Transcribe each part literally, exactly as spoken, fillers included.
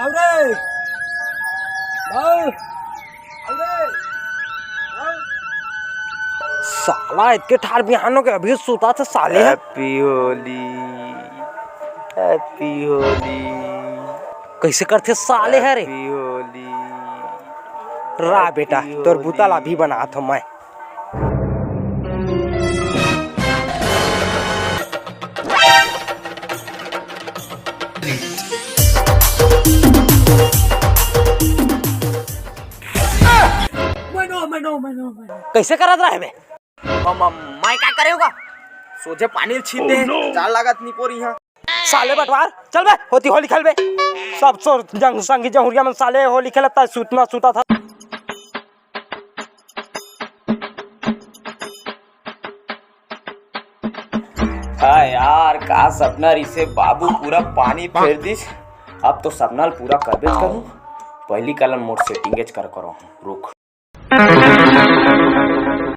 अरे, बाऊ, अरे, बाऊ। साला इतके ठार बिहान हो के अभी सुता था साले ह। Happy Holi, Happy Holi। कैसे करथे साले ह रे? Happy Holi। रा बेटा, Happy तोर बुता ला Holi। अभी बनात हो मैं। मनो, मनो, मनो, मनो। कैसे करत रहे बे? म-, म-, मैं का करे होगा? सोझे पानी ल छीन दे, जान लागत निपोर इहाँ। साले बटवार, चल बे, होती होली खेल बे। सब सो जंग संगी जहुरिया मन साले होली खेलत था, सुतना सुता था। हाँ यार, का सपना रिसे बाबू पूरा पानी फेर दिस। अब तो सपना ल पूरा करबे करूँ। पहली कलन मोर सेटिंगेच कर करो, रुक।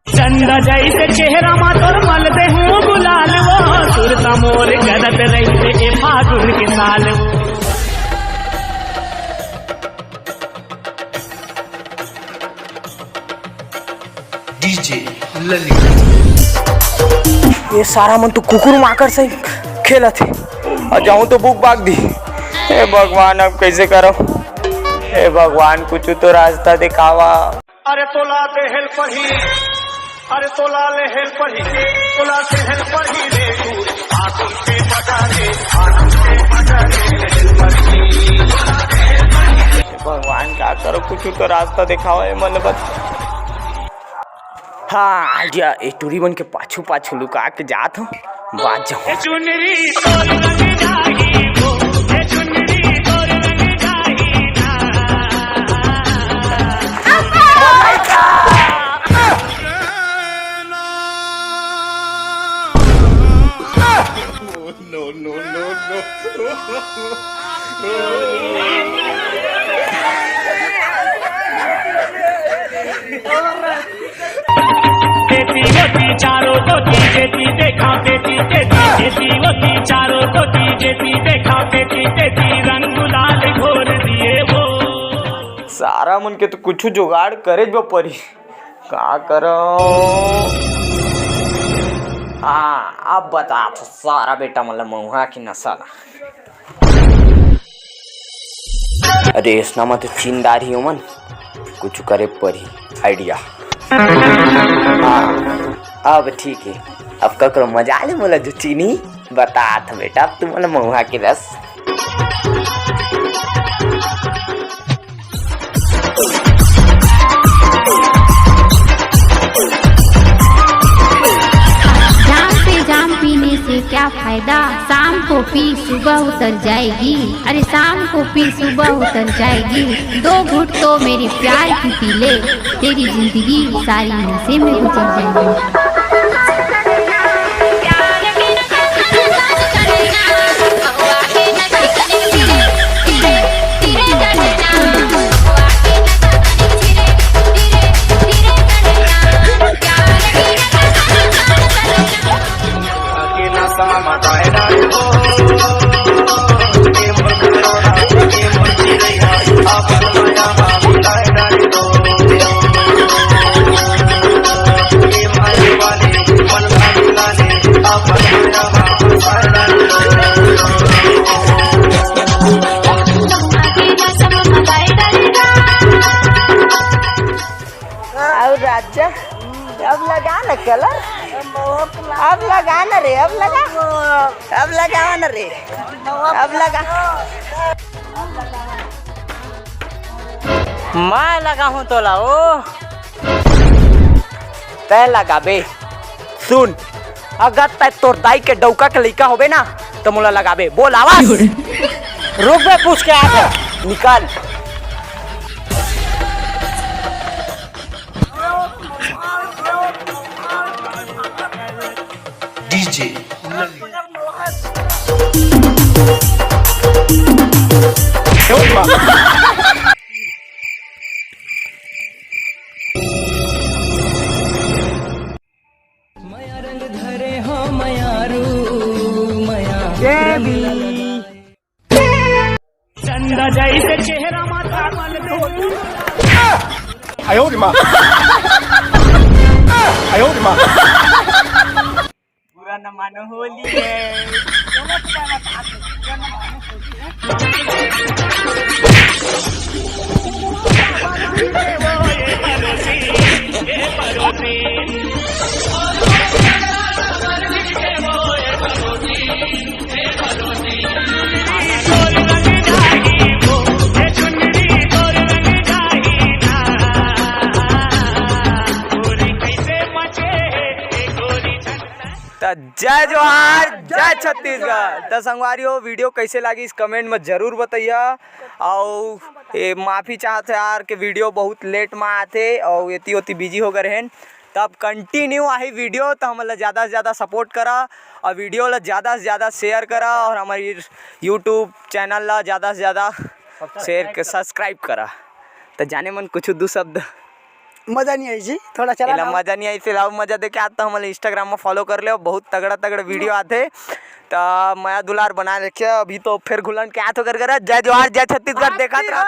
चंदा जैसे चेहरा मा तोर मल दे हूँ गुलाल वो, सुरता मोर करत रहिथे ए फागुन के साल वो। DJ ललित। ये सारा मन तो कुकुर माकर से खेलत हे। अउ जाहूं तो बुक बाग दी। हे भगवान, अब कैसे करो? हे भगवान, कुछ तो रास्ता दिखावा। अरे तोला देहल पढ़ी, अरे तोला लेहल पढ़ी, तोला देहल पढ़ी रे तू, आतुल के बजा रे, आतुल के बजा रे, लेहल पढ़ी। भगवान, का करो, कुछ तो रास्ता दिखाओ, ये मन बस। हाँ, आइडिया, ये टूरी मन के पाछू पाछू लुका के जात हो। बाज जाओ। ए चुनरी तोर रंग जाही वो, ए चुनरी तोर रंग जाही ना। No, no, no, no। तेती ओती चारों कोती, जेती देखा तेती तेती, जेती ओती चारों कोती, जेती देखा तेती तेती, रंग गुलाल घोर दिए वो। सारा मन के तो कुछ जुगाड़ करे ज परी, का करो? हाँ, अब बता तो सारा बेटा मन ल मऊहा के नशा ला। अरे, इसना मत चिन डारही ओमन, कुछ करे परी आइडिया। हाँ, अब ठीक है, अब ककरो मजा ले मोला जो चीनी बतात बेटा, अब तुमन मऊहा के रस। जाम पे जाम पीने से क्या फायदा, शाम को पी सुबह उतर जाएगी। अरे शाम को पी सुबह उतर जाएगी, दो घूंट तो मेरे प्यार की पी ले, तेरी जिंदगी सारी नशे में गुजर जाएगी। और राजा, अब लगा ना कलर, अब लगा ना रे, अब लगा, अब लगा ना रे, अब लगा। मैं लगाहूं तोला ओ। तै लगाबे। सुन, अगर तै तोर दाई के डौका के लइका होबे ना, तो मोला लगाबे। बोल आवाज। रुक बे, पूछ के आत हंव। निकल। DJ मया रंग धरे हो मयारू, मया देवी। चंदा जैसे चेहरा माता मन धोती। आयो रे माँ। आयो रे माँ। बुरा न मानो, होली है। त जय जोहार, जय छत्तीसगढ़। त संगवारी हो, वीडियो कैसे लागिस, comment में जरूर बताइया। अउ ए, माफी चाहत हो यार, कि वीडियो बहुत लेट में आथे अउ एती ओती बिजी हो गए रहेन। त अब कंटिन्यू आही वीडियो, त हमन ला ज़्यादा से ज़्यादा सपोर्ट करा अउ वीडियो ला ज़्यादा से ज़्यादा शेयर करा अउ हमर YouTube चैनल ला ज़्यादा से ज़्यादा शेयर, सब्सक्राइब करा। त जाने मन कुछ दू शब्द। मजा नहीं आई जी, थोड़ा चला एला ना। मजा नहीं आई, फिलहाल मजा देखे आज तो हमन Instagram में फॉलो कर ले, बहुत तगड़ा तगड़ा वीडियो आथे। त मया दुलार बना रखे, अभी तो फिर घुलन के हाथ होकर कर, जय जोहार, जय छत्तीसगढ़, देखत रहा।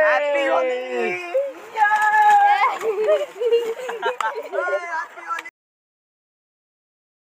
Happy Holi।